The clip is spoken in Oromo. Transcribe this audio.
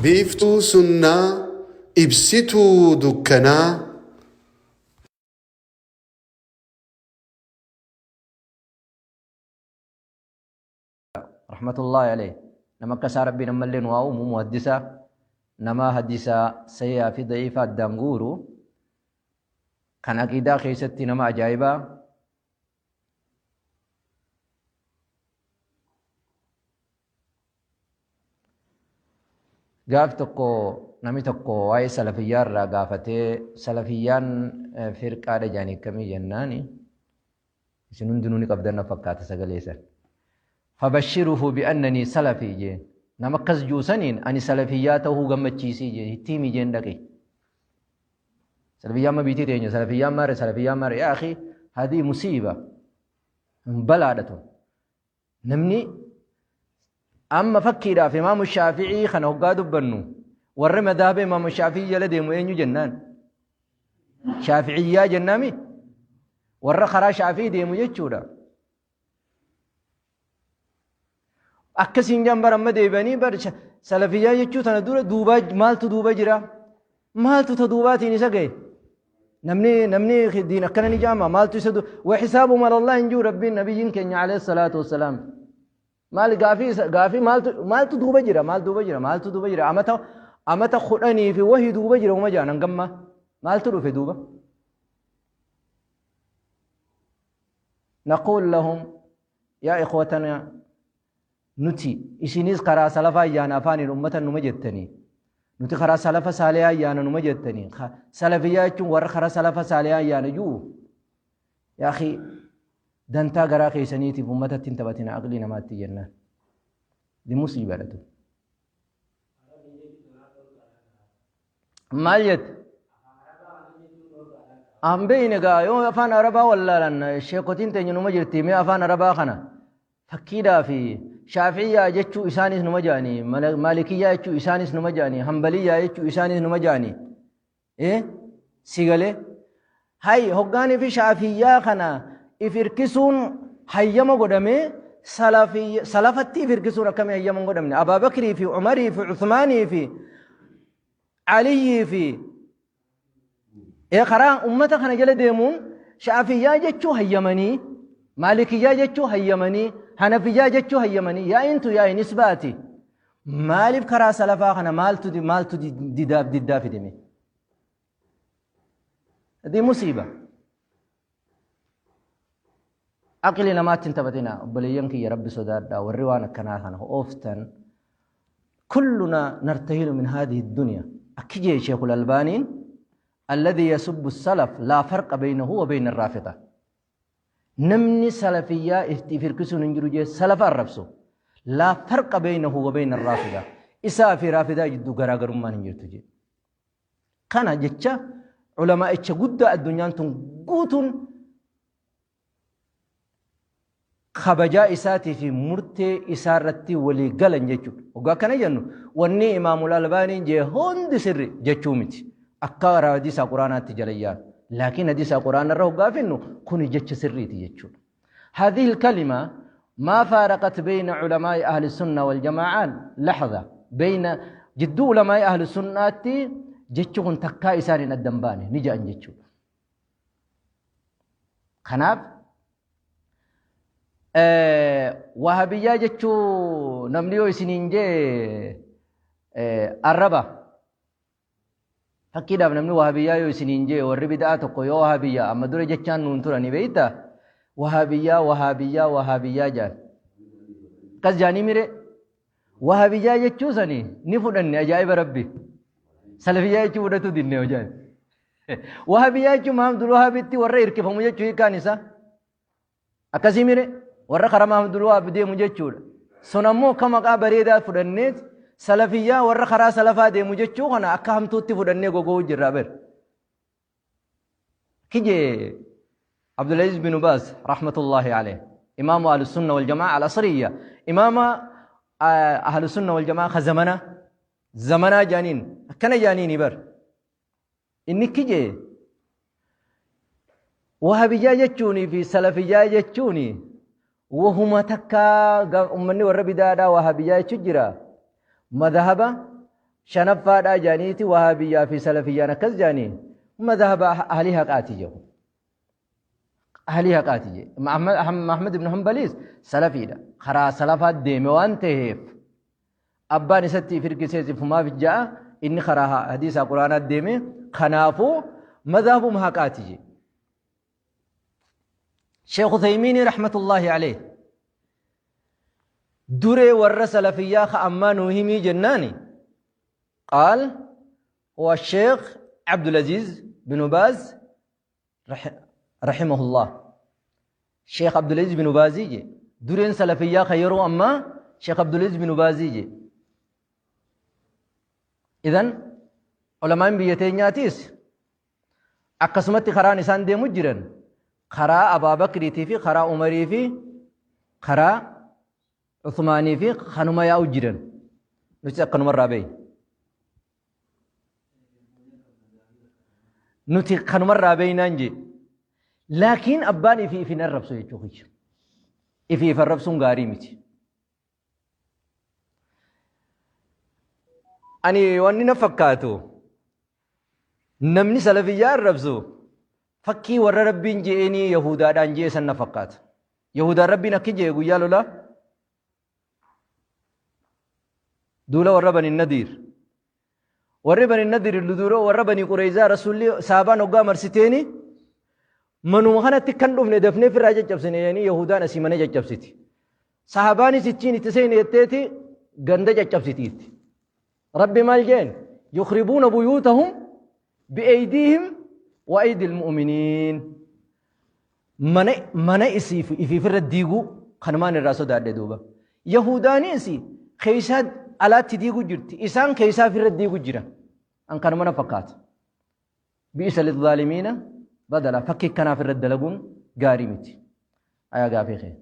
Biiftuu Sunnaa, Ibsituu Dukkanaa. Rahmatullaahi alayhi nama akka isaa rabbiin ammallee nu haa uumu muhaddisa nama hadiisa sahiihaa fi da'iifa addaan guuru kan aqiidaa keessatti nama ajaa'ibaa Gaaf tokko namni tokko waa'ee salafiyyaa irraa gaafatee salafiyyaan firqaadha jedhanii akkamii jennaani isin hundinuu ni qabdan na fakkaata sagalee san. Fabashiruhu bi'annanii salafii jeen nama akkas juusaniin ani salafiyyaa ta'uu gammachiisii jeen itti himi jeen dhaqi. Salafiyyaan ma biitii teenya salafiyyaan maare salafiyyaan maare yaa akhi hadii musiiba balaadha tun. Namni amma fakkiidhaaf Imaamu Shaafi'ii kana hoggaa dubbannu warri madaaba Imaamu Shaafi'ii jala deemu eenyu jennaan? Shaafi'iyyaa jennaami? Warra karaa Shaafi'ii deemu jechuudha. Akkasiin jaan bara amma deebi'anii bar salafiyyaa jechuu tana dura duubaa maaltu duuba jira? Maaltu ta duubaatiin isa gahe? Namni namni diin akkana ni jaama maaltu isa wa hisaabu malallah hin jiru rabbiin nabiyyiin keenya alayhi salaatu wassalaam. Maali gaafii isa gaafii maaltu maaltu duuba jira maal duuba jira maaltu duuba jira amata amata kudhanii fi wahi duuba jira uma jaan hangamma maaltu dhufe duuba. Naquul lahum yaa ikhwatana Nuti isinis karaa salafaa yaana afaaniin ummatan numa jettanii. Nuti karaa salafa saalihaa yaana numa jettanii. Salafiyyaa jechuun warra karaa salafa saalihaa yaana ji'u. Yaa akhi dantaa garaa keessaniitiif ummatatti hin taphatina aqlii namaatti jennaan. Di musiibadha tun. Maal jette? An beeyne gaa yoo afaan arabaa wallaalan sheekotiin teenya numa jirti mee afaan arabaa kana Fakkiidhaa fi Shaafi'iyyaa jechuu isaanis numa ja'anii, Maalikiyyaa jechuu isaanis numa ja'anii, Hanbaliyyaa jechuu isaanis numa ja'anii. Eh? Si galee? Hay hoggaanii fi Shaafi'iyyaa kana if hirkisuun hayyama godhamee salafatti if hirkisuun akkamii hayyama hin godhamne? Abaa Bakrii fi Umarii fi Uthmaanii fi Aliyyii fi Ee karaa ummata kana jala deemuun shaafiyyaa jechuu hayyamanii, maalikiyyaa jechuu hayyamanii, hanafiyyaa jechuu hayyamanii, yaa'iintu yaa'ii nisbaati. Maaliif karaa salafaa kana maaltu maaltu didaaf diddaa fidime? Hadii musiiba. Aqli namaatti hin taphatina obboleeyyan kiyya rabbi sodaadhaa warri waan akkanaa kana ooftan kulluna nartahilu min haadihi dunya akki jee sheekul albaaniin alladhi yasubbu salaf laa farqa baynahu wa bayna raafida namni salafiyyaa iftiif hirkisuun hin jiru jee salafa arrabsu laa farqa baynahu wa bayna raafida isaa fi raafidaa jidduu garaagarummaan hin jirtu jee Kana jecha ulamaa'icha guddaa addunyaan tun guutuun kabajaa isaatii fi murtee isaa irratti walii galan jechuudha. Hoggaa akkana jennu wanni Imaamul Albaaniin jee hundi sirri jechuu miti. Akka hadiisa Quraanaatti jala yaanu. Laakiin hadiisa Quraana irra hoggaa finnu kuni jecha sirriiti jechuudha. هذه الكلمة ما فارقت بين علماء أهل السنة والجماعة لحظة بين جدو علماء أهل السنة جتشون تكا إسان الدنباني نجا جتشو خناف وهابية جتشو نمليو سنين جي الربا Fakkiidhaaf namni wahabiyyaa yoo isiniin jee warri bid'aa tokko yoo wahabiyyaa amma dura jechaan nuun turani beektaa wahabiyyaa wahabiyyaa wahabiyyaa jaan akkas jaanii mire wahabiyyaa jechuu sani ni fudhanne ajaa'iba rabbi salafiyyaa jechuu fudhatu dinne hojaan wahabiyyaa jechuun Mahamdul Wahabitti warra hirkifamu jechuu hiikkaan isaa Akkasii mire warra karaa Mahamdul Wahaab deemu jechuudha. Sun ammoo akka maqaa bareedaa fudhanneet salafiyyaa warra karaa salafaa deemu jechuu kana akka hamtuutti fudhannee gogoo'uu jirra ber. Kijee Abdulaziz bin Baaz rahmatullahi alayh imaamu ahlusunna wal jamaa al asriyya imaama ahlusunna wal jamaa ka zamana zamanaa jaaniin akkana jaaniini bar. Inni akki jee wahabiyyaa jechuunii fi salafiyyaa jechuun wahuma takka ummanni warra bidaadhaa wahabiyyaa jechuun jira. Madhaba Shanaffaadhaa jaaniiti wahaabiyyaa fi salafiyyaan akkas jaanii madhaba ahlii haqaati jedhu. Ahlii haqaati jedhe. Ahmad ibn Hanbaliis salafiidha. Karaa salafaa deeme waan ta'eef abbaan isatti if hirkisees ifumaaf ja'a inni karaa hadiisaa quraanaa deeme kanaafuu madhabuma haqaati jedhe. Sheekh Uthaymiinii rahmatullaahi alayhi duree warra salafiyyaa ka ammaa nuu himii jennaani qaal huwa Sheekh Abdulaziz bin Baaz rahimahullah. Sheekh Abdulaziz bin Baazii je dureen salafiyyaa ka yeroo ammaa Sheekh Abdulaziz bin Baazii je. Idan ulamaan biyya teenyaatiis Akkasumatti karaan isaan deemu jiran karaa Abaa Bakriitii fi karaa Umarii fi karaa Uthmaanii fi kanuma yaa'u jiran. Nuti akkanumarraa beeyna. Nuti kanumarraa beeynaan jee. Laakiin abbaan ifii ifin arrabsu jechuu kiyya. Ifii if arrabsuun gaarii miti. Ani wanni na fakkaatu namni salafiyyaa arrabsu fakkii warra rabbiin je'eenii yahudaadhaan je'e san na fakkaata. Yahudaan rabbiin akki je'e guyyaa lolaa duula warra bani nadiir. Warri bani nadiir duula warra bani qureyzaa rasuulli saabaan hoggaa marsiteeni manuma kanatti kan dhufne dafnee firraa caccabsine jedhanii yahudaan asii mana caccabsiti. Sahabaanis ittiin itti seene jetteeti ganda caccabsiti itti. Rabbi maal jeen? Yukribuuna buyuutahum bi'eydiihim wa aydil mu'miniin. Mana mana isiif ifiifirra diiguu kanumaan irraa sodaadhe duuba. Yahudaanis keessaa alaatti diiguu jirti. Isaan keessaa ifirra diiguu jira. An kanuma na fakkaata. Bi'isa lizaalimiina badala fakkii kanaaf irra dalaguun gaarii miti. Ayaa gaafii kee.